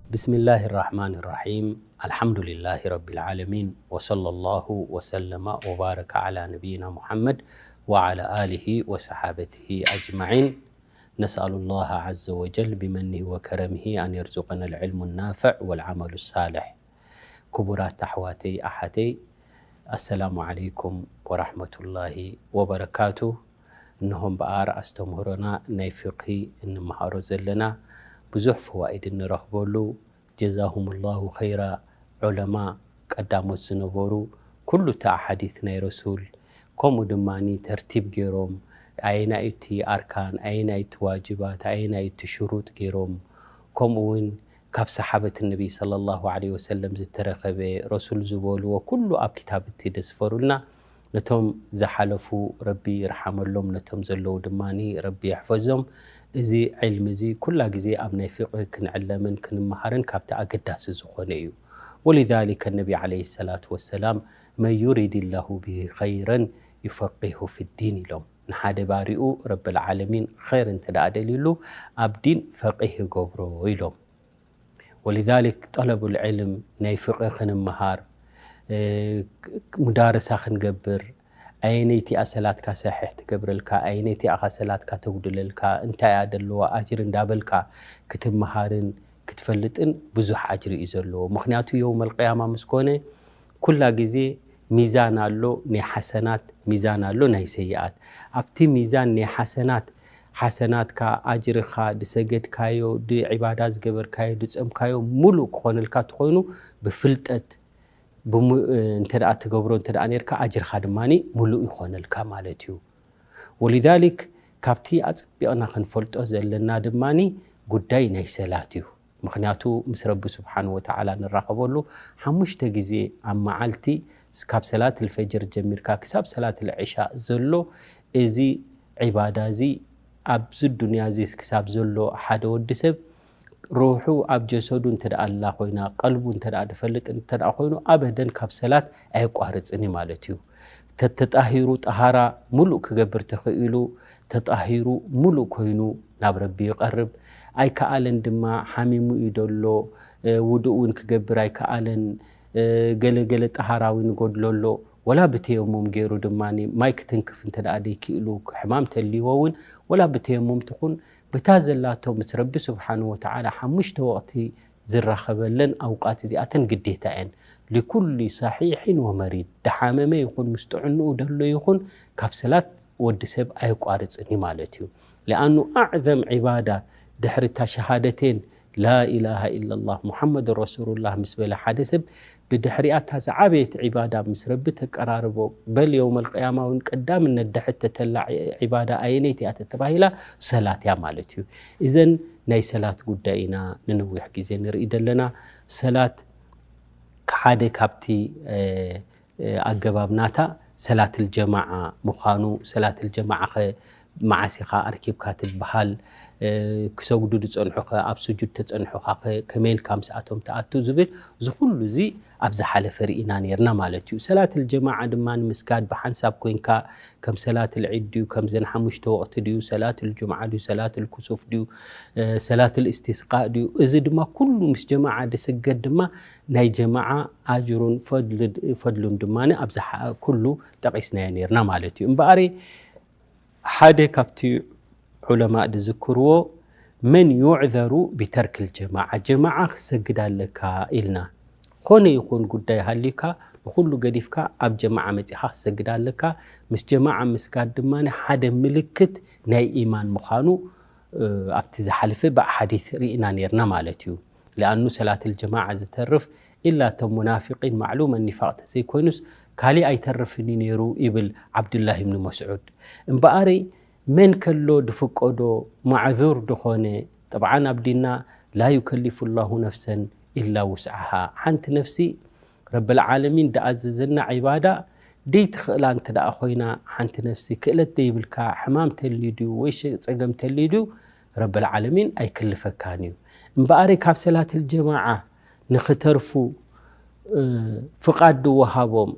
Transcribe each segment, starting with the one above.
بسم الله الرحمن الرحيم. الحمد لله رب العالمين. وصلى الله وسلم وبارك على نبينا محمد وعلى آله وصحابته أجمعين. نسأل الله عز وجل بمنه وكرمه أن يرزقنا العلم النافع والعمل الصالح. ክቡራት ኣሕዋተይ ኣሓተይ፣ ኣሰላሙ ዓለይኩም ወራሕመቱላሂ ወበረካቱ። እንሆ እምበኣር ኣስተምህሮና ናይ ፍቅሂ እንመሃሮ ዘለና፣ ብዙሕ ፈዋኢድ እንረኽበሉ። ጀዛሁሙላሁ ኸይራ። ዑለማ ቀዳሞት ዝነበሩ ኩሉ እቲ ኣሓዲት ናይ ረሱል፣ ከምኡ ድማ ተርቲብ ገይሮም፣ ኣየናይ እቲ ኣርካን፣ ኣየናይ እቲ ዋጅባት፣ ኣየናይ እቲ ሽሩጥ ገይሮም፣ ከምኡ እውን ካብ ሰሓበት ነቢ ሰለላሁ ዐለይሂ ወሰለም ዝተረኸበ፣ ረሱል ዝበልዎ ኩሉ ኣብ ክታብ እቲ ደስፈሩልና። ነቶም ዝሓለፉ ረቢ ይርሓመሎም፣ ነቶም ዘለዉ ድማ ረቢ ይሕፈዞም። እዚ ዕልሚ እዚ ኩላ ግዜ ኣብ ናይ ፊቅህ ክንዕለምን ክንመሃርን ካብቲ ኣገዳሲ ዝኾነ እዩ። ወሊዛሊከ ነቢ ዐለይሂ ሰላቱ ወሰላም፣ መን ዩሪድ ላሁ ብሂ ኸይረን ዩፈቂሁ ፊዲን ኢሎም። ንሓደ ባሪኡ ረብል ዓለሚን ኸይር እንተ ደኣ ደልዩሉ፣ ኣብ ዲን ፈቂህ ይገብሮ ኢሎም። ወሊዛሊክ ጠለቡል ዕልም፣ ናይ ፍቅህ ክንመሃር፣ እ፣ ሙዳረሳ ክንገብር፣ ኣየነይቲ እያ ሰላትካ ሰሒሕ ትገብረልካ፣ ኣየነይቲ እያ ሰላትካ ተጉድለልካ፣ እንታይ እያ ደለዋ ኣጅሪ እንዳበልካ ክትመሃርን ክትፈልጥን ብዙሕ ኣጅሪ እዩ ዘለዎ። ምኽንያቱ የውመል ቅያማ ምስ ኮነ ኩላ ግዜ ሚዛን ኣሎ ናይ ሓሰናት፣ ሚዛን ኣሎ ናይ ሰይኣት። ኣብቲ ሚዛን ናይ ሓሰናት፣ ሓሰናትካ፣ ኣጅርኻ፣ ድሰገድካዮ፣ ድዒባዳ ዝገበርካዮ፣ ድጸምካዮ ሙሉእ ክኾነልካ ተኾይኑ፣ ብፍልጠት ብሙ-፣ እንተ ደኣ ትገብሮ እንተ ደኣ ኔርካ፣ ኣጅርኻ ድማ ሙሉእ ይኾነልካ ማለት እዩ። ወሊዛሊክ ካብቲ ኣጸቢቕና ክንፈልጦ ዘለና ድማ ጉዳይ ናይ ሰላት እዩ። ምኽንያቱ ምስ ረቢ ስብሓን ወተዓላ ንራኸበሉ ሓሙሽተ ግዜ ኣብ መዓልቲ፣ ካብ ሰላት ልፈጅር ጀሚርካ ክሳብ ሰላት ልዕሻ ዘሎ፣ እዚ ዒባዳ እዚ ኣብዚ ዱንያ እዚ ክሳብ ዘሎ ሓደ ወዲ ሰብ፣ ሩሑ ኣብ ጀሰዱ እንተ ደኣ ኣላ ኮይና፣ ቀልቡ እንተ ደኣ ድፈልጥ እንተ ደኣ ኮይኑ፣ ኣበደን ካብ ሰላት ኣየቋርጽን እዩ ማለት እዩ። ተተጣሂሩ፣ ጠሃራ ሙሉእ ክገብር ተኽኢሉ፣ ተጣሂሩ ሙሉእ ኮይኑ ናብ ረቢ ይቐርብ። ኣይከኣለን ድማ፣ ሓሚሙ እዩ ደሎ፣ እ፣ ውዱእ እውን ክገብር ኣይከኣለን፣ እ፣ ገለ ገለ ጠሃራ እውን ይጎድሎ ኣሎ። ወላ ብተየሙም ገይሩ ድማ ማይ ክትንክፍ እንተ ደኣ ደይክእሉ፣ ሕማም ተልይዎ እውን፣ ወላ ብተየሙም ትኹን፣ ብታ ዘላቶ ምስ ረቢ ስብሓን ወተዓላ ሓሙሽተ ወቕቲ ዝራኸበለን ኣውቃት እዚኣተን ግዴታ እየን። ሊኩሊ ሰሒሕን ወመሪድ፣ ድሓመመ ይኹን ምስ ጥዕንኡ ደሎ ይኹን፣ ካብ ሰላት ወዲ ሰብ ኣየቋርጽን እዩ ማለት እዩ። ሊኣኑ ኣዕዘም ዒባዳ ድሕሪ እታ ሸሃደቴን ላኢላሃ ኢለላህ ሙሓመድ ረሱሉላህ ምስ በለ ሓደ ሰብ፣ ብድሕሪኣ እታ ዝዓበየት ዒባዳ ምስ ረቢ ተቀራርቦ፣ በል የውመል ቅያማ እውን ቀዳምነት ድሕተተላ ዒባዳ ኣየነይቲ እያ ተተባሂላ፣ ሰላት እያ ማለት እዩ። እዘን ናይ ሰላት ጉዳይ ኢና ንነዊሕ ግዜ ንርኢ ዘለና። ሰላት ሓደ ካብቲ፣ እ፣ እ፣ ኣገባብ ናታ ሰላትል ጀማዓ ምዃኑ፣ ሰላትል ጀማዓ ኸ መዓስ ኢኻ ኣርኪብካ ትበሃል? እ፣ ክሰግዱ ዝጸንሑ ኸ፣ ኣብ ስጁድ ተጸንሑ ኸ ከመይ ኢልካ ምስኣቶም ትኣቱ ዝብል፣ እዚ ኩሉ እዚ ኣብ ዝሓለፈ ርኢና ኔርና ማለት እዩ። ሰላትል ጀማዓ ድማ ንምስጋድ ብሓንሳብ ኮይንካ፣ ከም ሰላትል ዒድ ድዩ፣ ከምዘን ሓሙሽተ ወቕቲ ድዩ፣ ሰላትል ጁምዓ ድዩ፣ ሰላትል ኩሱፍ ድዩ፣ እ፣ ሰላትል እስትስቃእ ድዩ፣ እዚ ድማ ኩሉ ምስ ጀማዓ ድስገድ ድማ ናይ ጀማዓ ኣጅሩን ፈድል-፣ ፈድሉን ድማ ኣብ ዝሓ-፣ ኩሉ ጠቒስናዮ ኔርና ማለት እዩ። እምበኣር ሓደ ካብቲ ዑለማእ ዝዝክርዎ፣ መን ዩዕዘሩ ቢተርክል ጀማዓ፣ ጀማዓ ክትሰግድ ኣለካ ኢልና። ኾነ ይኹን ጉዳይ ሃልዩካ፣ ንኹሉ ገዲፍካ ኣብ ጀማዓ መጺኻ ክትሰግድ ኣለካ። ምስ ጀማዓ ምስጋድ ድማ ሓደ ምልክት ናይ ኢማን ምዃኑ፣ እ፣ ኣብቲ ዝሓለፈ ብኣሓዲት ርኢና ኔርና ማለት እዩ። ሊኣኑ ሰላትል ጀማዓ ዝተርፍ ኢላ እቶም ሙናፊቂን ማዕሉመ ኒፋቅ ተዘይኮይኑስ ካሊእ ኣይተርፍን እዩ ነይሩ ይብል ዓብዱላህ ብን መስዑድ። እምበኣረይ መን ከሎ ድፍቀዶ ማዕዙር ድኾነ፣ ጠብዓን ኣብ ዲንና ላ ዩከሊፉ ላሁ ነፍሰን ኢላ ውስዓሃ። ሓንቲ ነፍሲ ረብል ዓለሚን ድኣዘዘና ዒባዳ ደይትኽእላ እንተ ደኣ ኮይና፣ ሓንቲ ነፍሲ ክእለት ደይብልካ፣ ሕማም ተልዩ ድዩ ወይ ሸ-፣ ጸገም ተልዩ ድዩ፣ ረብል ዓለሚን ኣይክልፈካን እዩ። እምበኣረይ ካብ ሰላትል ጀማዓ ንኽተርፉ፣ እ፣ ፍቓድ ድወሃቦም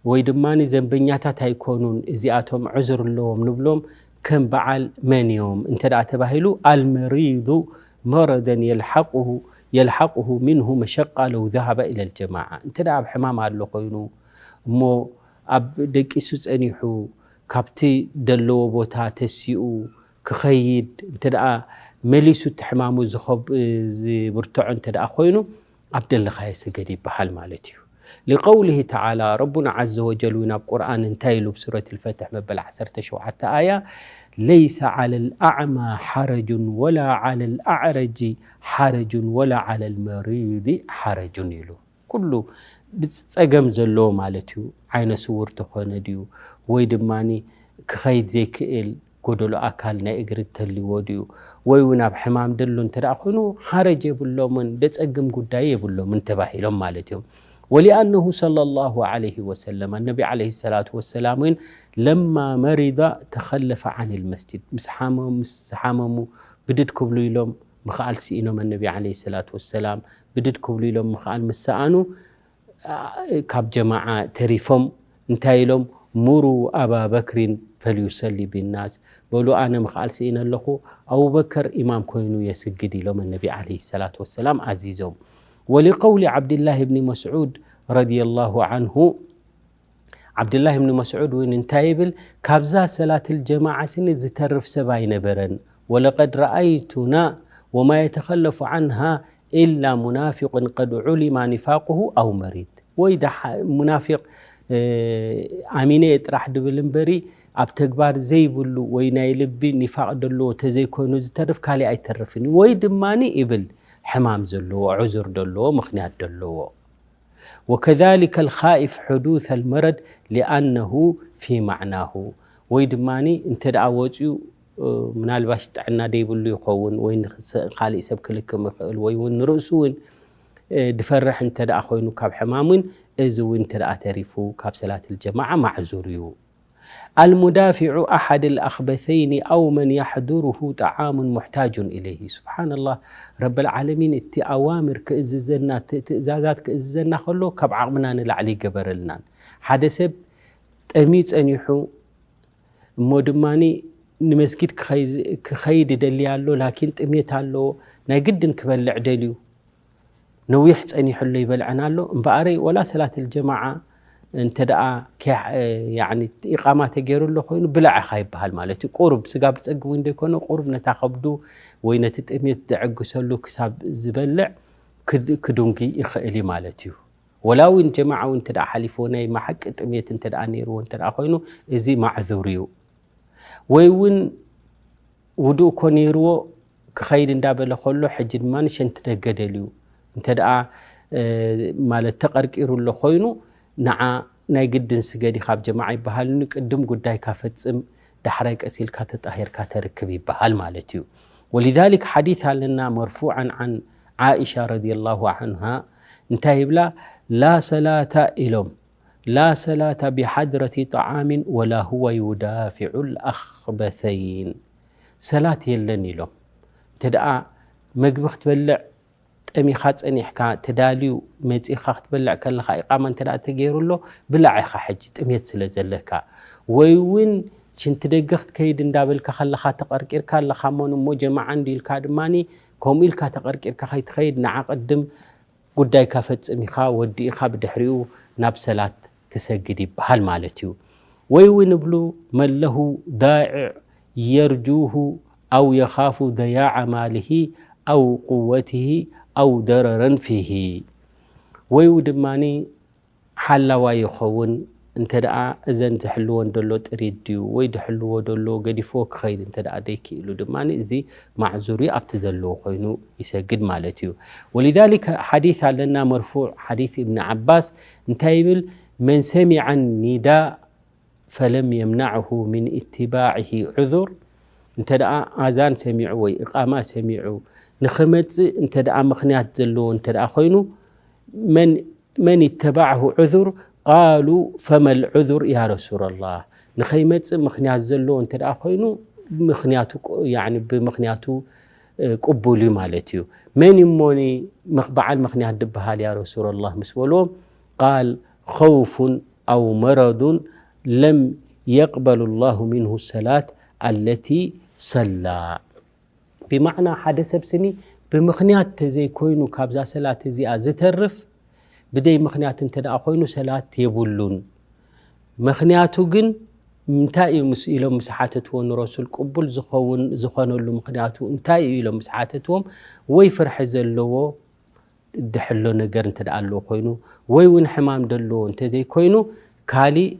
ወይ ድማ ዘንበኛታት ኣይኮኑን፣ እዚኣቶም ዑዝር ኣለዎም ንብሎም ከም በዓል መን እዮም እንተ ደኣ ተባሂሉ፣ ኣልመሪዱ መረደን የልሓቁሁ يلحقه منه مشقة لو ذهب إلى الجماعة. እንተ ደኣ ኣብ ሕማም ኣሎ ኮይኑ እሞ ኣብ ደቂሱ ጸኒሑ ካብቲ ደለዎ ቦታ ተሲኡ ክኸይድ እንተ ደኣ መሊሱ እቲ ሕማሙ ዝኸብ-፣ ዝብርትዖ እንተ ደኣ ኮይኑ ኣብ ደለኻዮ ስገድ ይበሃል ማለት እዩ። لقوله تعالى፣ ረቡና ዓዘ ወጀል እውን ኣብ ቁርኣን እንታይ ኢሉ? ኣብ ሱረት ልፈትሕ መበል ዓሰርተ ሸውዓተ ኣያ፣ ليس على الأعمى حرج ولا على الأعرج حرج ولا على المريض حرج ኢሉ። ኩሉ ብጸገም ዘለዎ ማለት እዩ። ዓይነ ስውር ተኾነ ድዩ ወይ ድማ ክኸይድ ዘይክእል ጎደሎ ኣካል ናይ እግሪ ተልዎ ድዩ ወይ እውን ኣብ ሕማም ደሎ እንተ ደኣ ኮይኑ ሓረጅ የብሎምን፣ ደጸግም ጉዳይ የብሎምን ተባሂሎም ማለት እዮም። ولأنه صلى الله عليه وسلم፣ ነቢ ዓለይሂ ሰላቱ ወሰላም እውን ለማ መሪዳ ተኸለፈ ዓን ልመስጅድ፣ ምስ ሓመሙ፣ ምስ ሓመሙ ብድድ ክብሉ ኢሎም ምኽኣል ስኢኖም። ነቢ ዓለይሂ ሰላቱ ወሰላም ብድድ ክብሉ ኢሎም ምኽኣል ምስ ሰኣኑ፣ ካብ ጀማዓ ተሪፎም እንታይ ኢሎም? ሙሩ ኣባ በክሪን ፈልዩሰሊ ቢናስ፣ በሉ ኣነ ምኽኣል ስኢነ ኣለኹ፣ ኣቡበከር ኢማም ኮይኑ የስግድ ኢሎም ነቢ ዓለይሂ ሰላቱ ወሰላም ኣዚዞም። ወሊቀውሊ ዓብድላህ ብኒ መስዑድ ረዲየላሁ ዓንሁ፣ ዓብድላህ ብኒ መስዑድ እውን እንታይ ይብል? ካብዛ ሰላትል ጀማዓ ስኒ ዝተርፍ ሰብ ኣይነበረን። ወለቀድ ረኣይቱና ወማ የተኸለፉ ዓንሃ ኢላ ሙናፊቁን ቀድ ዑሊማ ኒፋቁሁ ኣው መሪድ። ወይ ደሓ-፣ ሙናፊቅ፣ እ፣ ኣሚነ እየ ጥራሕ ድብል እምበሪ ኣብ ተግባር ዘይብሉ ወይ ናይ ልቢ ኒፋቅ ደለዎ ተዘይኮይኑ ዝተርፍ ካሊእ ኣይተርፍን እዩ። ወይ ድማኒ ይብል ሕማም ዘለዎ፣ ዑዙር ደለዎ፣ ምኽንያት ደለዎ። وكذلك الخائف حدوث المرض لأنه في معناه። ወይ ድማኒ እንተ ደኣ ወፂኡ፣ እ፣ ምናልባሽ ጥዕና ደይብሉ ይኸውን ወይ ንክስ-፣ ካልእ ሰብ ክልክም ይኽእል ወይ እውን ንርእሱ እውን፣ እ፣ ድፈርሕ እንተ ደኣ ኮይኑ ካብ ሕማም እውን፣ እዚ እውን እንተ ደኣ ተሪፉ ካብ ሰላት ልጀማዓ ማዕዙር እዩ። المدافع أحد الأخبثين أو من يحضره طعام محتاج إليه። ስብሓንላህ፣ ረብል ዓለሚን እቲ ኣዋምር ክእዝዘና፣ እቲ ትእዛዛት ክእዝዘና ከሎ ካብ ዓቕምና ንላዕሊ ይገበረልናን። ሓደ ሰብ ጠምዩ ጸኒሑ እሞ ድማኒ ንመስጊድ ክኸይድ፣ ክኸይድ ይደሊ ኣሎ፣ ላኪን ጥሜት ኣለዎ፣ ናይ ግድን ክበልዕ ደልዩ። ነዊሕ ጸኒሑ ኣሎ ይበልዐን ኣሎ። እምበኣረይ ወላ ሰላት ልጀማዓ እንተ ደኣ ከያ-፣ ያዕኒ ኢቃማ ተገይሩ ኣሎ ኮይኑ ብላዕ ኢኻ ይበሃል ማለት እዩ። ቁሩብ ስጋ ብጸግብ እውን ዘይኮነ ቁሩብ ነታ ከብዱ ወይ ነቲ ጥሜት ዘዕግሰሉ ክሳብ ዝበልዕ ክድ-፣ ክዱንጊ ይኽእል እዩ ማለት እዩ። ወላ እውን ጀማዓ እውን እንተ ደኣ ሓሊፍዎ ናይ መሓቂ ጥሜት እንተ ደኣ ነይርዎ እንተ ደኣ ኮይኑ እዚ ማዕዙር እዩ። ወይ እውን ውዱእ እኮ ነይርዎ ክኸይድ እንዳበለ ከሎ ሕጂ ድማ ሸንቲ ደገ ደልዩ እንተ ደኣ፣ እ፣ ማለት ተቐርቂሩ ኣሎ ኮይኑ ንዓ ናይ ግድን ስገድ ኢኻ ኣብ ጀማዓ ይበሃልኒ ቅድም ጉዳይካ ፈጽም ዳሕራይ ቀስ ኢልካ ተጣሂርካ ተርክብ ይበሃል ማለት እዩ። ወሊዛሊክ ሓዲስ ኣለና መርፉዓን ዓን ዓኢሻ ረዲየላሁ ዓንሃ እንታይ ይብላ? ላ ሰላተ ኢሎም ላ ሰላተ ቢሓድረቲ ጠዓሚን ወላ ሁወ ዩዳፊዑ ልኣኽበሰይን። ሰላት የለን ኢሎም። እንተ ደኣ መግቢ ክትበልዕ ጠሚኻ ጸኒሕካ፣ ተዳልዩ መጺኻ ክትበልዕ ከለኻ ኢቓማ እንተ ደኣ ተገይሩ ኣሎ፣ ብላዕ ኢኻ ሕጂ ጥሜት ስለ ዘለካ። ወይ እውን ሽንቲ ደገ ክትከይድ እንዳበልካ ከለኻ ተቐርቂርካ ኣለኻ እሞ፣ እሞ ጀማዓ እንዲ ኢልካ ድማኒ ከምኡ ኢልካ ተቐርቂርካ ከይትኸይድ ንዓ ቅድም ጉዳይካ ፈጽም ኢኻ ወዲእኻ ብድሕሪኡ ናብ ሰላት ትሰግድ ይበሃል ማለት እዩ። ወይ እውን እብሉ መን ለሁ ዳዒዕ የርጁሁ ኣው የኻፉ ደያዓ ማልሂ ኣው ቁወትሂ ኣው ደረረን ፊሂ። ወይ ድማኒ ሓላዋይ ይኸውን እንተ ደኣ እዘን ዝሕልወን ደሎ ጥሪት ድዩ ወይ ድሕልዎ ደሎ ገዲፍዎ ክኸይድ እንተ ደኣ ደይክኢሉ ድማ እዚ ማዕዙር እዩ፣ ኣብቲ ዘለዎ ኮይኑ ይሰግድ ማለት እዩ። ወሊዛሊከ ሓዲስ ኣለና መርፉዕ ሓዲስ እብኒ ዓባስ እንታይ ይብል? መን ሰሚዐ ኒዳ ፈለም የምናዕሁ ሚን ኢትባዕሂ ዑዙር፣ እንተ ደኣ ኣዛን ሰሚዑ ወይ እቃማ ሰሚዑ ንኽመጽእ እንተ ደኣ ምኽንያት ዘለዎ እንተ ደኣ ኮይኑ መን መን ኢተባዕሁ ዑዙር ቃሉ ፈመል ዑዙር ያ ረሱለላህ፣ ንኸይመጽእ ምኽንያት ዘለዎ እንተ ደኣ ኮይኑ ምኽንያቱ ቁ-፣ ያዕኒ ብምኽንያቱ፣ እ፣ ቅቡል እዩ ማለት እዩ። መን እሞኒ ምኽ-፣ በዓል ምኽንያት ድበሃል ያ ረሱለላህ ምስ በልዎም ቃል ኸውፉን ኣው መረዱን ለም የቅበሉ ላሁ ሚንሁ ሰላት ኣለቲ ሰላ። ብማዕና ሓደ ሰብ ስኒ ብምኽንያት ተዘይኮይኑ ካብዛ ሰላት እዚኣ ዝተርፍ፣ ብደይ ምኽንያት እንተ ደኣ ኮይኑ ሰላት የብሉን። ምኽንያቱ ግን እንታይ እዩ ምስ ኢሎም ምስ ሓተትዎ ንረሱል ቅቡል ዝኸውን ዝኾነሉ ምኽንያቱ እንታይ እዩ ኢሎም ምስ ሓተትዎም፣ ወይ ፍርሒ ዘለዎ ድሕሎ ነገር እንተ ደኣ ኣለዎ ኮይኑ፣ ወይ እውን ሕማም ደለዎ እንተ ዘይኮይኑ፣ ካሊእ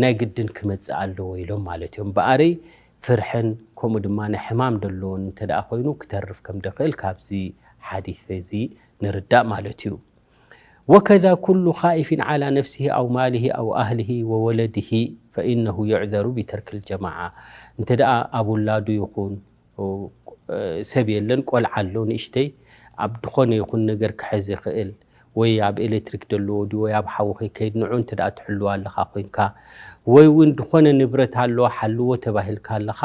ናይ ግድን ክመጽእ ኣለዎ ኢሎም ማለት እዮም። ብኣረይ ፍርሕን ከምኡ ድማ ናይ ሕማም ደለዎን እንተ ደኣ ኮይኑ ክተርፍ ከም ደኽእል ካብዚ ሓዲስ እዚ ንርዳእ ማለት እዩ። وكذا كل خائف على نفسه أو ماله أو أهله وولده فإنه يعذر بترك الجماعة። እንተ ደኣ ኣብ ውላዱ ይኹን፣ እ፣ ሰብ የለን፣ ቆልዓ ኣሎ ንእሽተይ፣ ኣብ ድኾነ ይኹን ነገር ክሕዝ ይኽእል፣ ወይ ኣብ ኤሌክትሪክ ደለዎ ድዩ፣ ወይ ኣብ ሓዊ ከይከይድ ንዑ እንተ ደኣ ትሕልዋ ኣለኻ ኮይንካ፣ ወይ እውን ድኾነ ንብረት ኣለዎ ሓልዎ ተባሂልካ ኣለኻ፣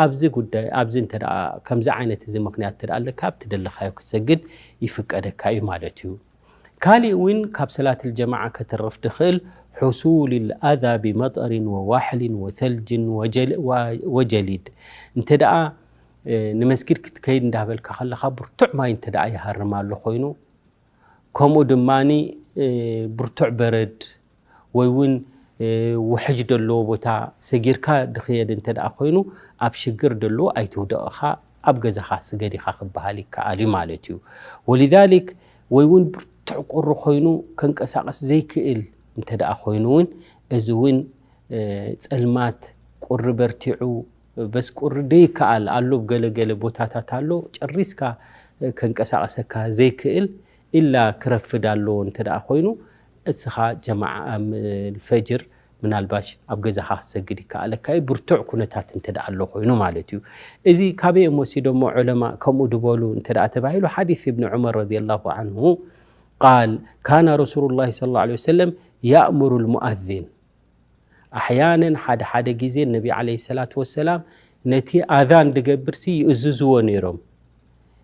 ኣብዚ ጉዳይ፣ ኣብዚ እንተ ደኣ ከምዚ ዓይነት እዚ ምኽንያት እንተ ደኣ ኣለካ፣ ኣብቲ ደለኻዮ ክትሰግድ ይፍቀደካ እዩ ማለት እዩ። ካሊእ እውን ካብ ሰላት ልጀማዓ ከተርፍ ድኽእል፣ حصول الأذى بمطر ووحل وثلج وجل-، و-، وجليد። እንተ ደኣ፣ እ፣ ንመስጊድ ክትከይድ እንዳበልካ ከለኻ ብርቱዕ ማይ እንተ ደኣ ይሃርም ኣሎ ኮይኑ፣ ከምኡ ድማ፣ እ፣ ብርቱዕ በረድ ወይ እውን፣ እ፣ ውሕጅ ደለዎ ቦታ ሰጊርካ ድኽየድ እንተ ደኣ ኮይኑ፣ ኣብ ሽግር ደለዎ ኣይትውደቕ ኢኻ፣ ኣብ ገዛኻ ስገድ ኢኻ ክበሃል ይከኣል እዩ ማለት እዩ። ولذلك ወይ እውን ብርቱዕ ቁሪ ኮይኑ ከንቀሳቕስ ዘይክእል እንተ ደኣ ኮይኑ እውን፣ እዚ እውን፣ እ፣ ጸልማት ቁሪ በርቲዑ፣ በስ ቁሪ ደይከኣል ኣሎ፣ ኣብ ገለ ገለ ቦታታት ኣሎ፣ ጨሪስካ፣ እ፣ ከንቀሳቕሰካ ዘይክእል፣ ኢላ ክረፍድ ኣለዎ እንተ ደኣ ኮይኑ፣ እስኻ ጀማዓ፣ ም-፣ ፈጅር ምናልባሽ ኣብ ገዛኻ ክትሰግድ ይከኣለካ እዩ፣ ብርቱዕ ኩነታት እንተ ደኣ ኣሎ ኮይኑ ማለት እዩ። እዚ ካበይ እዮም ወሲዶሞ ዑለማ ከምኡ ድበሉ እንተ ደኣ ተባሂሉ፣ ሓዲስ እብኒ ዑመር ረዲየላሁ ዓንሁ ቃል፣ ካነ ረሱሉላሂ ሰለላሁ ዐለይሂ ወሰለም ያእሙሩ ልሙኣዚን። ኣሕያነን ሓደ ሓደ ግዜ ነቢ ዓለይሂ ሰላቱ ወሰላም ነቲ ኣዛን ድገብርሲ ይእዝዝዎ ነይሮም።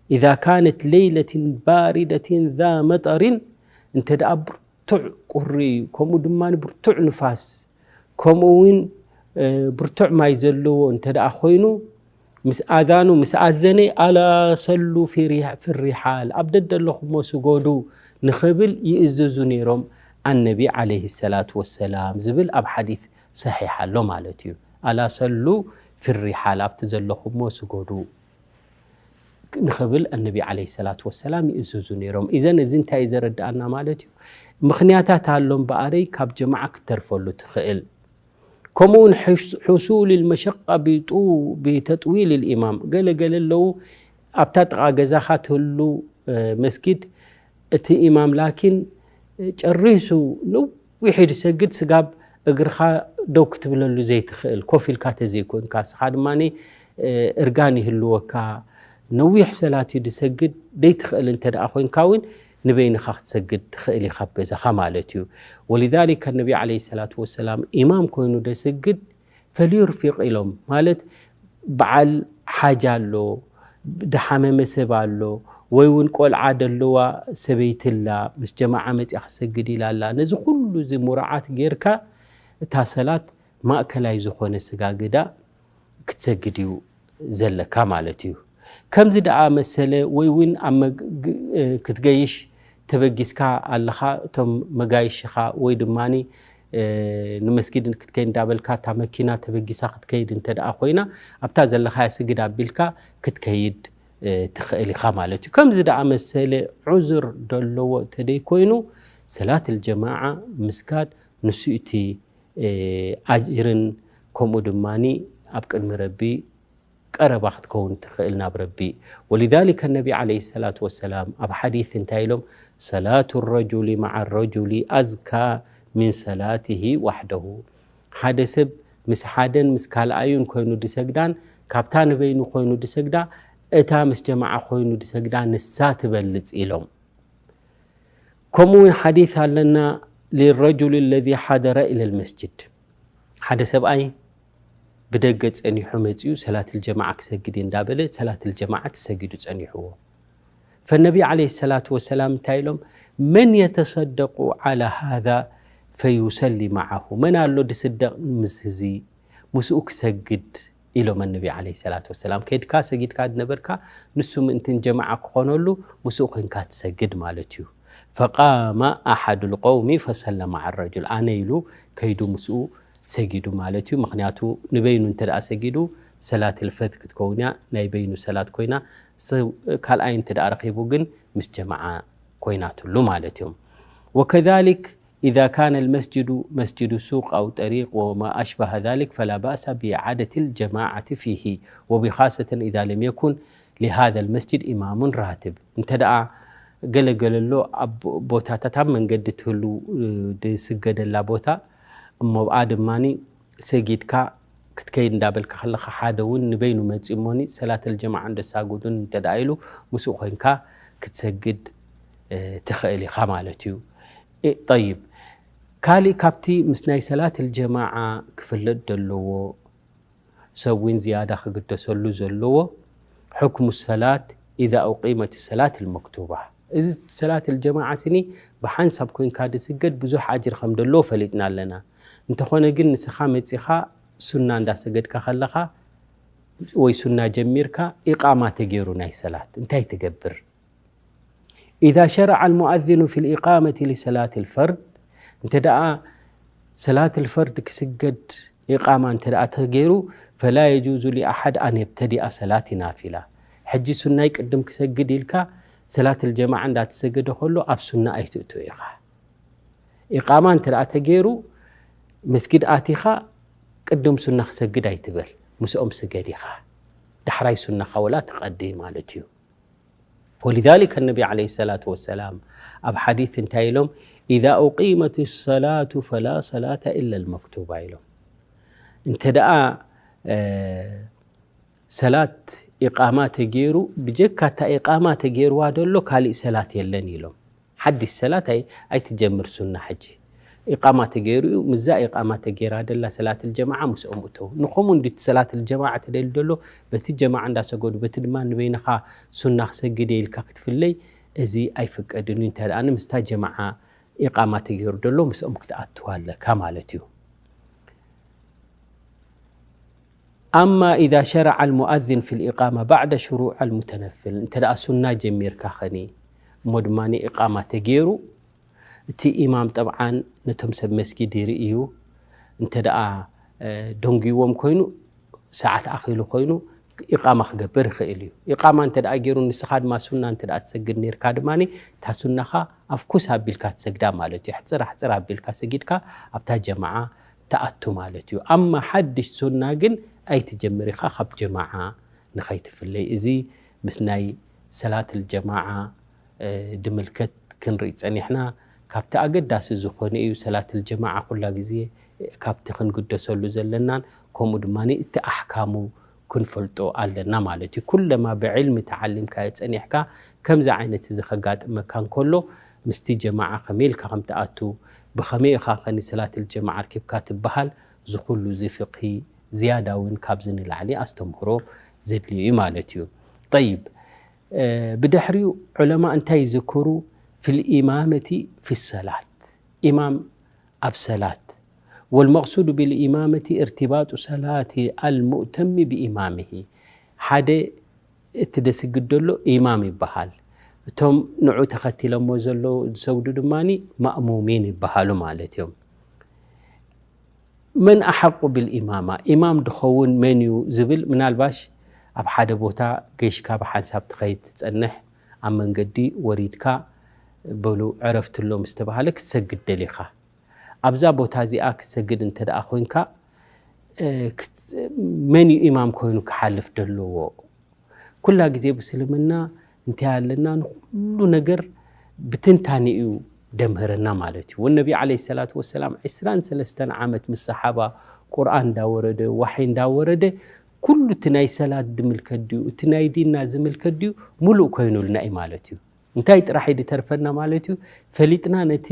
ኢዛ ካነት ለይለትን ባሪደትን ዛ መጠሪን፣ እንተ ደኣ ብርቱዕ ቁሪ፣ ከምኡ ድማ ብርቱዕ ንፋስ፣ ከምኡ እውን፣ እ፣ ብርቱዕ ማይ ዘለዎ እንተ ደኣ ኮይኑ፣ ምስ ኣዛኑ ምስ ኣዘነ፣ ኣላ ሰሉ ፊ ሪሕ-፣ ፊ ሪሓል፣ ኣብ ደደለኹሞ ስገዱ ንኽብል ይእዝዙ ነይሮም ኣነቢ ዓለይሂ ሰላቱ ወሰላም ዝብል ኣብ ሓዲስ ሰሒሕ ኣሎ ማለት እዩ። ኣላ ሰሉ ፊ ሪሓል፣ ኣብቲ ዘለኹሞ ስገዱ ንኽብል ኣነቢ ዓለይሂ ሰላቱ ወሰላም ይእዝዙ ነይሮም። ኢዘን እዚ እንታይ እዩ ዘረድኣና ማለት እዩ? ምኽንያታት ኣሎ እምበኣረይ ካብ ጀማዓ ክትተርፈሉ ትኽእል። ከምኡ እውን ሕስ-፣ ሕሱል ልመሸቃ ብጡ-፣ ብተጥዊል ልኢማም። ገለ ገለ ኣለዉ ኣብታ ጥቓ ገዛኻ ትህሉ፣ እ፣ መስጊድ እቲ ኢማም ላኪን ጨሪሱ ነዊሕ ድሰግድ ስጋብ እግርኻ ደው ክትብለሉ ዘይትኽእል፣ ኮፍ ኢልካ ተዘይኮይንካ፣ እስኻ ድማ፣ እ፣ እርጋን ይህልወካ፣ ነዊሕ ሰላት እዩ ድሰግድ፣ ደይትኽእል እንተ ደኣ ኮይንካ እውን ንበይንኻ ክትሰግድ ትኽእል ኢኻ ኣብ ገዛኻ ማለት እዩ። ወሊዛሊከ ነቢ ዓለይሂ ሰላቱ ወሰላም ኢማም ኮይኑ ደስግድ ፈልዩርፊቕ ኢሎም፣ ማለት በዓል ሓጃ ኣሎ፣ ድሓመመ ሰብ ኣሎ፣ ወይ እውን ቆልዓ ደለዋ ሰበይቲ ኣላ፣ ምስ ጀማዓ መፂኣ ክሰግድ ኢላ ኣላ። ነዚ ኩሉ እዚ ሙራዓት ጌርካ እታ ሰላት ማእከላይ ዝኾነ ስጋግዳ ክትሰግድ እዩ ዘለካ ማለት እዩ። ከምዚ ደኣ መሰለ ወይ እውን ኣብ መግ-፣ ግ-፣ እ፣ ክትገይሽ ተበጊስካ ኣለኻ፣ እቶም መጋይሽኻ ወይ ድማኒ፣ እ፣ ንመስጊድ ክትከይድ እንዳበልካ እታ መኪና ተበጊሳ ክትከይድ እንተ ደኣ ኮይና፣ ኣብታ ዘለኻያ ስግድ ኣቢልካ ክትከይድ፣ እ፣ ትኽእል ኢኻ ማለት እዩ። ከምዚ ደኣ መሰለ ዑዝር ደለዎ ተደይ ኮይኑ፣ ሰላት ልጀማዓ ምስጋድ ንሱ እቲ፣ እ፣ ኣጅርን ከምኡ ድማኒ ኣብ ቅድሚ ረቢ ቀረባ ክትከውን ትኽእል ናብ ረቢ። ወሊዛሊከ ነቢ ዓለይሂ ሰላቱ ወሰላም ኣብ ሓዲስ እንታይ ኢሎም? ሰላቱ ረጁሊ መዓ ረጁሊ ኣዝካ ሚን ሰላቲሂ ዋሕደሁ። ሓደ ሰብ ምስ ሓደን ምስ ካልኣዩን ኮይኑ ድሰግዳን ካብታ ንበይኑ ኮይኑ ድሰግዳ፣ እታ ምስ ጀማዓ ኮይኑ ድሰግዳ ንሳ ትበልጽ ኢሎም። ከምኡ እውን ሓዲስ ኣለና፣ ሊረጁል ለዚ ሓደረ ኢለል መስጅድ። ሓደ ሰብኣይ ብደገ ጸኒሑ መጺኡ ሰላትል ጀማዓ ክሰግድ እየ እንዳበለ ሰላትል ጀማዓ ተሰጊዱ ጸኒሕዎ። ፈነቢ ዓለይሂ ሰላቱ ወሰላም እንታይ ኢሎም? መን የተሰደቁ ዓላ ሃዛ ፈዩሰሊ መዓሁ። መን ኣሎ ድስደቕ ምስ እዚ ምስኡ ክሰግድ ኢሎም ነቢ ዓለይሂ ሰላቱ ወሰላም። ከይድካ ሰጊድካ ዝነበርካ ንሱ ምእንትን ጀማዓ ክኾነሉ ምስኡ ኮይንካ ትሰግድ ማለት እዩ። ፈቃመ ኣሓዱ ልቀውሚ ፈሰለ መዓ ረጁል፣ ኣነ ኢሉ ከይዱ ምስኡ ሰጊዱ ማለት እዩ። ምክንያቱ ንበይኑ እንተ ደኣ ሰጊዱ ሰላት ልፈት ክትከውን እያ፣ ናይ በይኑ ሰላት ኮይና፣ ስ-፣ ካልኣይ እንተ ደኣ ረኺቡ ግን ምስ ጀማዓ ኮይናትሉ ማለት እዩ። ወከዛሊክ إذا كان المسجد مسجد سوق أو طريق وما أشبه ذلك فلا بأس بإعادة الجماعة فيه، وبخاصة إذا لم يكن لهذا المسجد إمام راتب። እንተ ደኣ ገለገለሎ ኣብ ቦታታት ኣብ መንገዲ ትህሉ፣ እ፣ ዝስገደላ ቦታ፣ እሞ ኣብኣ ድማኒ ሰጊድካ ክትከይድ እንዳበልካ ከለኻ ሓደ እውን ንበይኑ መጺኡ እሞኒ ሰላተል ጀማዓ እንደሳጉዱን እንተ ደኣ ኢሉ ምስኡ ኮይንካ ክትሰግድ፣ እ፣ ትኽእል ኢኻ ማለት እዩ። እ፣ ጠይብ፣ ካሊእ ካብቲ ምስ ናይ ሰላተል ጀማዓ ክፍለጥ ዘለዎ ሰብ እውን ዝያዳ ክግደሰሉ ዘለዎ፣ ሕክሙ ሰላት ኢዛ ኡቂመት ሰላት ልመክቱባ። እዚ ሰላት ልጀማዓ ስኒ ብሓንሳብ ኮይንካ ዝስገድ ብዙሕ ኣጅር ከም ዘለዎ ፈሊጥና ኣለና። እንተኾነ ግን ንስኻ መጺኻ ሱና እንዳሰገድካ ከለኻ ወይ ሱና ጀሚርካ ኢቃማ ተገይሩ ናይ ሰላት እንታይ ትገብር? إذا شرع المؤذن في الإقامة لصلاة الفرض، እንተ ደኣ ሰላት ልፈርድ ክስገድ ኢቃማ እንተ ደኣ ተገይሩ፣ فلا يجوز لأحد أن يبتدئ صلاة نافلة። ሕጂ ሱናይ ቅድም ክሰግድ ኢልካ ሰላት ልጀማዓ እንዳተሰገደ ከሎ ኣብ ሱና ኣይትእቶ ኢኻ። ኢቃማ እንተ ደኣ ተገይሩ መስጊድ ኣቲኻ ቅድም ሱና ክሰግድ ኣይትበል፣ ምስኦም ስገድ ኢኻ። ዳሕራይ ሱናኻ ወላ ትቐዲ ማለት እዩ። ولذلك النبي عليه الصلاة والسلام ኣብ ሓዲስ እንታይ ኢሎም? إذا أقيمت الصلاة فلا صلاة إلا المكتوبة ኢሎም። እንተ ደኣ፣ እ፣ ሰላት ኢቃማ ተገይሩ፣ ብጀካ እታ ኢቃማ ተገይርዋ ደሎ ካሊእ ሰላት የለን ኢሎም። ሓድሽ ሰላት ኣይ-፣ ኣይትጀምር ሱና ሕጂ። ኢቃማ ተገይሩ እዩ፣ ምስዛ ኢቃማ ተገይራ ደላ ሰላት ልጀማዓ ምስኦም እተው። ንኸምኡ እንዲ ሰላት ልጀማዓ ተደልዩ ደሎ፣ በቲ ጀማዓ እንዳሰገዱ፣ በቲ ድማ ንበይንኻ ሱና ክሰግድ እየ ኢልካ ክትፍለይ፣ እዚ ኣይፍቀድን እዩ። እንታይ ደኣ ምስታ ጀማዓ ኢቃማ ተገይሩ ደሎ ምስኦም ክትኣትዋ ኣለካ ማለት እዩ። أما إذا شرع المؤذن في الإقامة بعد شروع المتنفل، እንተ ደኣ ሱና ጀሚርካ ኸኒ እሞ ድማ ኢቃማ ተገይሩ፣ እቲ ኢማም ጠብዓን ነቶም ሰብ መስጊድ ይርኢ እዩ። እንተ ደኣ፣ እ፣ ደንጉይዎም ኮይኑ፣ ሰዓት ኣኺሉ ኮይኑ፣ ኢቃማ ክገብር ይኽእል እዩ። ኢቃማ እንተ ደኣ ገይሩ፣ ንስኻ ድማ ሱና እንተ ደኣ ትሰግድ ነይርካ ድማ፣ እታ ሱናኻ ኣፍኩስ ኣቢልካ ትሰግዳ ማለት እዩ። ሕጽር ኣሕጽር ኣቢልካ ሰጊድካ ኣብታ ጀማዓ ትኣቱ ማለት እዩ። ኣማ ሓድሽ ሱና ግን ኣይትጀምር ኢኻ ካብ ጀማዓ ንኸይትፍለይ። እዚ ምስ ናይ ሰላት ልጀማዓ፣ እ፣ ድምልከት ክንርኢ ጸኒሕና። ካብቲ ኣገዳሲ ዝኾነ እዩ። ሰላት ልጀማዓ ኩላ ግዜ ካብቲ ክንግደሰሉ ዘለናን ከምኡ ድማ እቲ ኣሕካሙ ክንፈልጦ ኣለና ማለት እዩ። ኩለማ ብዕልሚ ተዓሊምካዮ ጸኒሕካ ከምዚ ዓይነት እዚ ከጋጥመካ እንከሎ ምስቲ ጀማዓ ከመይ ኢልካ ከም ትኣቱ፣ ብኸመይ ኢኻ ከ ንሰላት ልጀማዓ ኣርኪብካ ትበሃል፣ እዚ ኩሉ እዚ ፍቅሂ ዝያዳ እውን ካብዚ ንላዕሊ ኣስተምህሮ ዘድልዮ እዩ ማለት እዩ። ጠይብ፣ እ፣ ብድሕሪኡ ዑለማ እንታይ ይዝክሩ? ፊል ኢማመቲ ፊ ሰላት፣ ኢማም ኣብ ሰላት። ወልመቅሱዱ ቢልኢማመቲ እርትባጡ ሰላቲ ኣልሙእተሚ ብኢማምሂ፣ ሓደ እቲ ደስግድ ደሎ ኢማም ይበሃል። እቶም ንዑ ተኸቲለሞ ዘለዉ ዝሰግዱ ድማ ማእሙሚን ይበሃሉ ማለት እዮም። መን ኣሓቁ ብልኢማማ፣ ኢማም ድኸውን መን እዩ ዝብል፣ ምናልባሽ ኣብ ሓደ ቦታ ገሽካ ብሓንሳብ ትኸይድ ትጸንሕ፣ ኣብ መንገዲ ወሪድካ በሉ ዕረፍቲ ኣሎ ምስ ተባሃለ ክትሰግድ ደሊኻ። ኣብዛ ቦታ እዚኣ ክትሰግድ እንተ ደኣ ኮይንካ፣ እ፣ ክት-፣ መን እዩ ኢማም ኮይኑ ክሓልፍ ደለዎ? ኩላ ግዜ ብስልምና እንታይ ኣለና? ንኩሉ ነገር ብትንታኔ እዩ ደምህረና ማለት እዩ። ወነቢ ዓለይሂ ሰላቱ ወሰላም ዕስራን ሰለስተን ዓመት ምስ ሰሓባ ቁርኣን እንዳወረደ፣ ዋሕይ እንዳወረደ፣ ኩሉ እቲ ናይ ሰላት ዝምልከት ድዩ፣ እቲ ናይ ዲንና ዝምልከት ድዩ፣ ሙሉእ ኮይኑልና እዩ ማለት እዩ። እንታይ ጥራሕ እዩ ዝተርፈና ማለት እዩ? ፈሊጥና ነቲ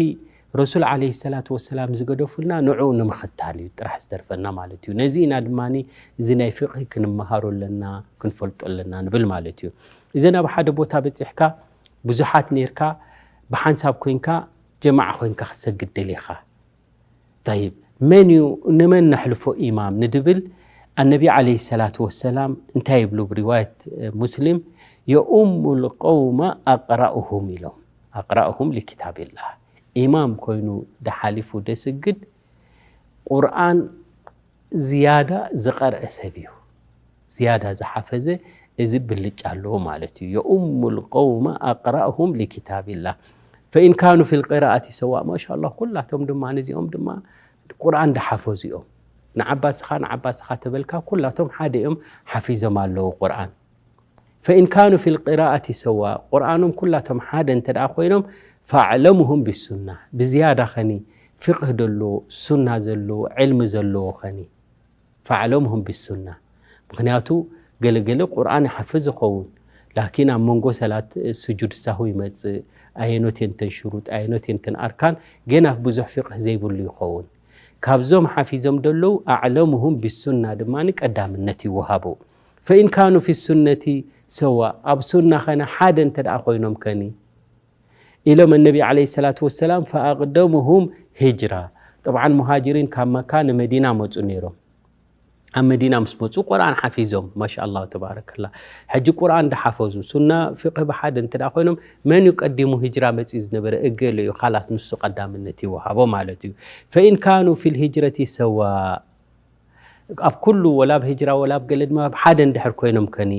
ረሱል ዓለይሂ ሰላቱ ወሰላም ዝገደፉልና ንዕኡ ንምኽታል እዩ ጥራሕ ዝተርፈና ማለት እዩ። ነዚ ኢና ድማ እዚ ናይ ፍቅሂ ክንመሃሮ ኣለና፣ ክንፈልጦ ኣለና ንብል ማለት እዩ። እዘን ኣብ ሓደ ቦታ በጺሕካ ብዙሓት ኔርካ ብሓንሳብ ኮይንካ ጀማዓ ኮይንካ ክትሰግድ ደሊኻ። ጠይብ፣ መን እዩ ንመን ነሕልፎ ኢማም ንድብል፣ ኣነቢ ዓለይሂ ሰላቱ ወሰላም እንታይ ይብሉ? ብሪዋየት ሙስሊም፣ የኡሙል ቀውመ ኣቅራኡሁም ኢሎም። ኣቅራኡሁም ሊኪታቢላህ፣ ኢማም ኮይኑ ደሓሊፉ ደስግድ፣ ቁርኣን ዝያዳ ዝቐርአ ሰብ እዩ። ዝያዳ ዝሓፈዘ፣ እዚ ብልጫ ኣለዎ ማለት እዩ። የኡሙል ቀውመ ኣቅራኡሁም ሊኪታቢላህ ፈኢን ካኑ ፊል ቂራኣቲ ሰዋ። ማሻላ፣ ኩላቶም ድማ ነዚኦም ድማ ቁርኣን ዝሓፈዙ እዮም። ንዓባስኻ ንዓባስኻ ተበልካ፣ ኩላቶም ሓደ እዮም ሓፊዞም ኣለዉ ቁርኣን። ፈኢን ካኑ ፊል ቂራኣቲ ሰዋ፣ ቁርኣኖም ኩላቶም ሓደ እንተ ደኣ ኮይኖም፣ ፈኣዕለሙሁም ቢሱና፣ ብዝያዳ ኸኒ ፊቕህ ዘለዎ፣ ሱና ዘለዎ፣ ዕልሚ ዘለዎ ኸኒ፣ ፈኣዕለሙሁም ቢሱና። ምኽንያቱ ገለገለ ቁርኣን ይሓፍዝ ይኸውን፣ ላኪን ኣብ መንጎ ሰላት ስጁድ ሳሁ ይመጽእ፣ ኣየኖት እየን ተን ሽሩጥ፣ ኣየኖት እየን ተን ኣርካን፣ ገና ብዙሕ ፊቕህ ዘይብሉ ይኸውን። ካብዞም ሓፊዞም ደለዉ፣ ኣዕለሙሁም ቢሱና ድማ ቀዳምነት ይወሃቦ። ፈኢን ካኑ ፊ ሱነቲ ሰዋ፣ ኣብ ሱና ኸነ ሓደ እንተ ደኣ ኮይኖም ከኒ ኢሎም ነቢ ዓለይሂ ሰላቱ ወሰላም፣ ፈኣቅደሙሁም ሂጅራ። ጠብዓን ሙሃጅሪን ካብ መካ ንመዲና መጹ ነይሮም። ኣብ መዲና ምስ መጹ ቁርኣን ሓፊዞም፣ ማሻኣላህ ተባረከላ። ሕጂ ቁርኣን ዝሓፈዙ፣ ሱና ፊቕህ ብሓደ እንተ ደኣ ኮይኖም፣ መን እዩ ቀዲሙ ሂጅራ መጺኡ ዝነበረ? እገለ እዩ፣ ኻላስ ንሱ ቀዳምነት ይወሃቦ ማለት እዩ። ፈኢን ካኑ ፊል ሂጅረቲ ሰዋ፣ ኣብ ኩሉ፣ ወላ ኣብ ሂጅራ ወላ ኣብ ገለ ድማ ኣብ ሓደ እንድሕር ኮይኖም ከኒ፣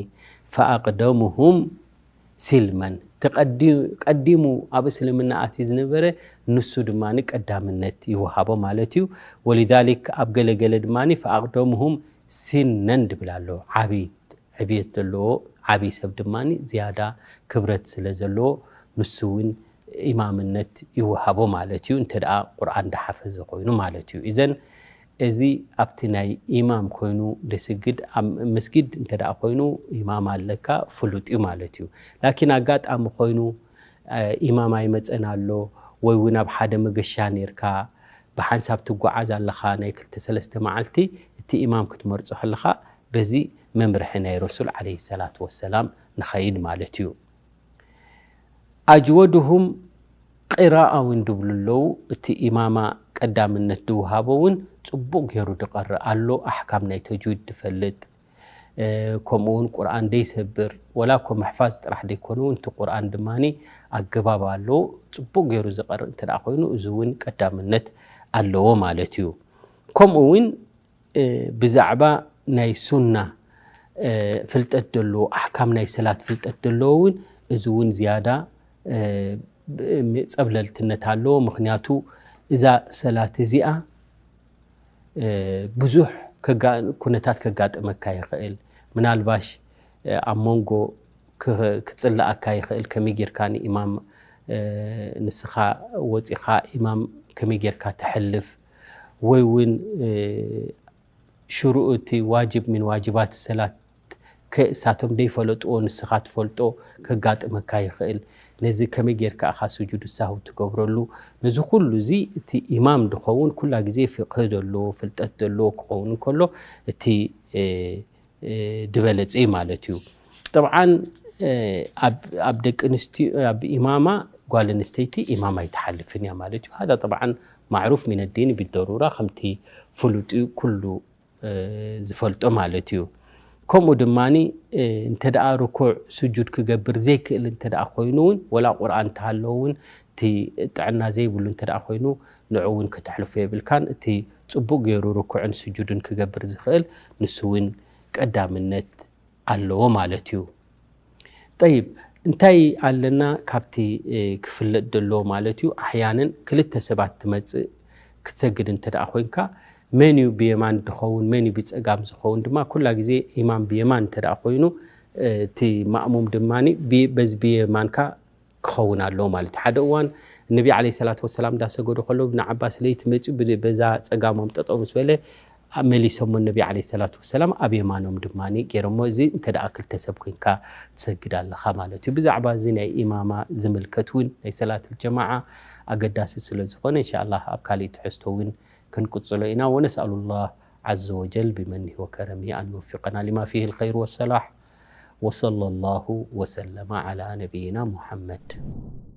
ፈኣቅደሙሁም ሲልመን፣ እቲ ቀዲ-፣ ቀዲሙ ኣብ እስልምና ኣትዩ ዝነበረ፣ ንሱ ድማ ቀዳምነት ይወሃቦ ማለት እዩ። ወሊዛሊክ ኣብ ገለ ገለ ድማ ፈኣቅደሙሁም ሲነን ድብል ኣሎ። ዓቢ ዕብየት ዘለዎ ዓቢ ሰብ ድማ ዝያዳ ክብረት ስለ ዘለዎ፣ ንሱ እውን ኢማምነት ይወሃቦ ማለት እዩ፣ እንተ ደኣ ቁርኣን ዝሓፈዘ ኮይኑ ማለት እዩ። እዘን እዚ ኣብቲ ናይ ኢማም ኮይኑ ደስግድ፣ ኣብ መስጊድ እንተ ደኣ ኮይኑ ኢማም ኣለካ፣ ፍሉጥ እዩ ማለት እዩ። ላኪን ኣጋጣሚ ኮይኑ፣ እ፣ ኢማም ኣይመጸን ኣሎ፣ ወይ እውን ኣብ ሓደ መገሻ ኔርካ፣ ብሓንሳብ ትጓዓዝ ኣለኻ፣ ናይ ክልተ ሰለስተ መዓልቲ እቲ ኢማም ክትመርጾ ከለኻ፣ በዚ መምርሒ ናይ ረሱል ዓለይሂ ሰላቱ ወሰላም ንኸይድ ማለት እዩ። ኣጅወድሁም ቂራኣ እውን ድብሉ ኣለዉ። እቲ ኢማማ ቀዳምነት ድውሃቦ እውን ጽቡቕ ገይሩ ድቐርእ ኣሎ፣ ኣሕካም ናይ ተጅዊድ ድፈልጥ፣ እ፣ ከምኡ እውን ቁርኣን ደይሰብር፣ ወላ እኮ ምሕፋዝ ጥራሕ ደይኮነ እውን እቲ ቁርኣን ድማኒ ኣገባብ ኣለዎ። ጽቡቕ ገይሩ ዝቐርእ እንተ ደኣ ኮይኑ፣ እዚ እውን ቀዳምነት ኣለዎ ማለት እዩ። ከምኡ እውን፣ እ፣ ብዛዕባ ናይ ሱና፣ እ፣ ፍልጠት ዘለዎ፣ ኣሕካም ናይ ሰላት ፍልጠት ዘለዎ እውን፣ እዚ እውን ዝያዳ፣ እ፣ ብ-፣ ጸብለልትነት ኣለዎ። ምኽንያቱ እዛ ሰላት እዚኣ፣ እ፣ ብዙሕ ከጋ-፣ ኩነታት ከጋጥመካ ይኽእል። ምናልባሽ፣ እ፣ ኣብ መንጎ ክ-፣ ክጽላኣካ ይኽእል። ከመይ ጌርካ ንኢማም፣ እ፣ ንስኻ ወጺኻ ኢማም ከመይ ጌርካ ተሕልፍ፣ ወይ እውን፣ እ፣ ሽሩኡ እቲ ዋጅብ ሚን ዋጅባት ሰላት ከ-፣ እሳቶም ደይፈለጥዎ ንስኻ ትፈልጦ ከጋጥመካ ይኽእል። ነዚ ከመይ ጌርካ ኢኻ ስጁድ ሳሁ ትገብረሉ? ነዚ ኩሉ እዚ እቲ ኢማም ድኸውን ኩላ ግዜ ፍቅህ ዘለዎ፣ ፍልጠት ዘለዎ ክኸውን እንከሎ፣ እቲ፣ እ፣ እ፣ ድበለጸ እዩ ማለት እዩ። ጠብዓን፣ እ፣ ኣብ፣ ኣብ ደቂ ኣንስትዮ፣ ኣብ ኢማማ ጓል ኣንስተይቲ ኢማም ኣይትሓልፍን እያ ማለት እዩ። ሃዛ ጠብዓን ማዕሩፍ ሚን ዲን ቢደሩራ፣ ከምቲ ፍሉጥ እዩ ኩሉ፣ እ፣ ዝፈልጦ ማለት እዩ። ከምኡ ድማኒ፣ እ፣ እንተ ደኣ ርኩዕ ስጁድ ክገብር ዘይክእል እንተ ደኣ ኮይኑ እውን፣ ወላ ቁርኣን እንተሃለዎ እውን፣ እቲ ጥዕና ዘይብሉ እንተ ደኣ ኮይኑ፣ ንዑ እውን ከተሕልፎ የብልካን። እቲ ጽቡቕ ገይሩ ርኩዕን ስጁድን ክገብር ዝኽእል ንሱ እውን ቀዳምነት ኣለዎ ማለት እዩ። ጠይብ፣ እንታይ ኣለና ካብቲ፣ እ፣ ክፍለጥ ዘለዎ ማለት እዩ? ኣሕያንን ክልተ ሰባት ትመጽእ ክትሰግድ እንተ ደኣ ኮይንካ፣ መን እዩ ብየማን ዝኸውን፣ መን እዩ ብጸጋም ዝኸውን ድማ፣ ኩላ ግዜ ኢማም ብየማን እንተ ደኣ ኮይኑ፣ እ፣ እቲ ማእሙም ድማኒ ብ-፣ በዚ ብየማንካ ክኸውን ኣለዎ ማለት እዩ። ሓደ እዋን ነቢ ዓለይሂ ሰላቱ ወሰላም እንዳሰገዱ ከለዉ፣ እብን ዓባስ ለይቲ መጺኡ ብ-፣ በዛ ጸጋሞም ጠጠው ምስ በለ፣ ኣብ መሊሶሞ ነቢ ዓለይሂ ሰላቱ ወሰላም ኣብ የማኖም ድማኒ ገይሮሞ። እዚ እንተ ደኣ ክልተ ሰብ ኮይንካ ትሰግድ ኣለኻ ማለት እዩ። ብዛዕባ እዚ ናይ ኢማማ ዝምልከት እውን ናይ ሰላት ጀማዓ ኣገዳሲ ስለ ዝኾነ፣ እንሻኣላህ ኣብ ካሊእ ትሕዝቶ እውን ክንቅጽሎ ኢና። ወነስኣሉላህ ዓዘ ወጀል ቢመኒሂ ወከረሚሂ ኣን ይወፊቀና ሊማ ፊሂ ልኸይር ወሰላሕ። ወሰለላሁ ወሰለመ ዓላ ነቢይና ሙሐመድ።